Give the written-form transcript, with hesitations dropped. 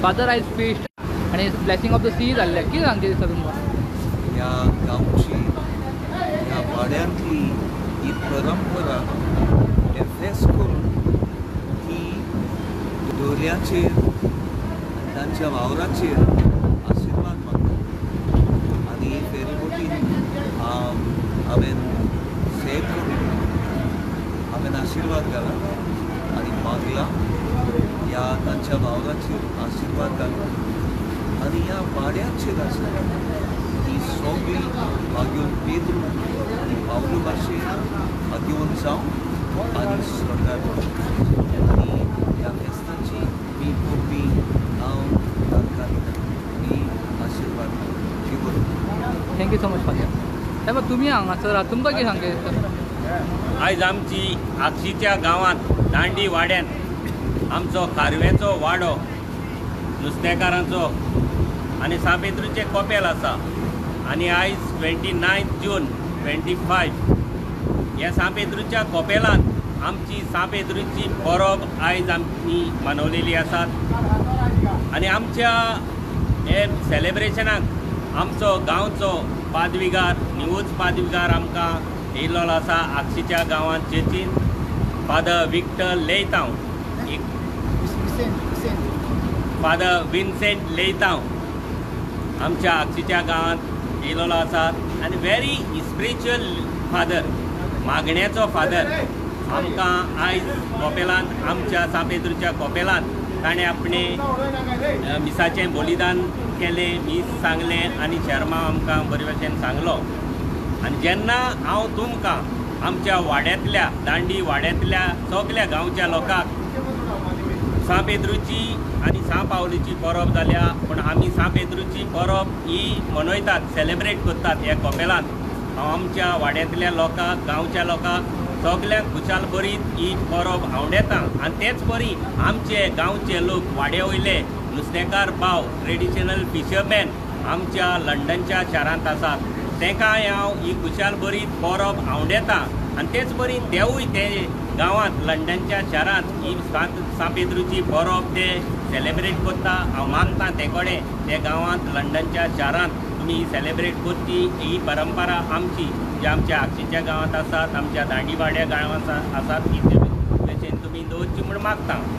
Father आयज feast आनी blessing of the C जाल्लें, कितें सांगचें दिसता तुमकां? ह्या गांवची, ह्या वाड्यांतली ही परंपरा फेस्त करून ही दर्याचेर तांच्या वावराचेर आशिर्वाद मागता आनी फेरीबोटीन हांवें सेव करून हांवें आशिर्वाद घाला आनी मागला ह्या तांच्या वावराचेर आशिर्वाद घालून आनी ह्या वाड्याचेर आसा ही सगळी मागीर पेद्रू आनी पावलू भाशेन मागीर जावं आनी स्वर्गार आनी ह्या फेस्ताची मी परबी हांव तांकां दिता ही आशिर्वाद. Thank you so much father. साहेब तुमी हांगासर तुमकां कितें सांगचें दिसता? आयज आमची आगशीच्या गांवांत दांडी वाड्यांत आमचो खारव्याचो वाडो, नुस्तेकारांचो आनी सांत पेद्रूचें कोपेल आसा आनी आयज 29 जून 25 ह्या सांत पेद्रूच्या कोपेलांत आमची सांत पेद्रूची परब आयज आमी मनवलेली आसात आनी आमच्या हे सेलेब्रेशनाक आमचो गांवचो पादविगार, न्यूज पादविगार आमकां येयल्लो आसा आगशीच्या गांवांत चर्चीन, फादर विक्टर लेयतांव, एक फादर विन्सेंट लेयतांव आमच्या आगशीच्या गांवांत येयल्लो आसा आनी व्हेरी स्पिरिच्युअल फादर, मागण्याचो फादर आमकां आयज कोपेलांत, आमच्या सांत पेद्रूच्या कोपेलांत ताणें आपणें मिसाचें बलिदान केलें, मीस सांगलें आनी शर्मा आमकां बरे भशेन सांगलो. आनी जेन्ना हांव तुमकां आमच्या वाड्यांतल्या, दांडी वाड्यांतल्या सगल्या गांवच्या लोकांक सांत पेद्रूची आनी सांत पावलूची परब जाल्या, पूण आमी सांत पेद्रूची परब ही मनयतात, सेलेब्रेट करतात ह्या कोपेलांत. हांव आमच्या वाड्यांतल्या लोकांक, गांवच्या लोकांक सगल्यांक खुशाल बरीत ही परब आवडेता आनी तेच परी आमचे गांवचे लोक, वाड्या वयले नुस्तेकार भाव, ट्रेडिशनल फिशरमॅन आमच्या लंडनच्या शारांत आसात, तेंकाय हांव ही खुशाल बरीत परब आवडेता आनी तेच परी तेवूय ते गांवांत लंडनच्या शारांत ही सांत पेद्रूची परब ते सेलेब्रेट करता. हांव मागता ते कडेन ते गांवांत लंडनच्या शारांत तुमी ही सेलेब्रेट करची. ही परंपरा आमची जी आमच्या आगशीच्या गांवांत आसात, आमच्या दांडीवाड्या गांवांत आसात, ही भशेन तुमी दवरची म्हूण मागता.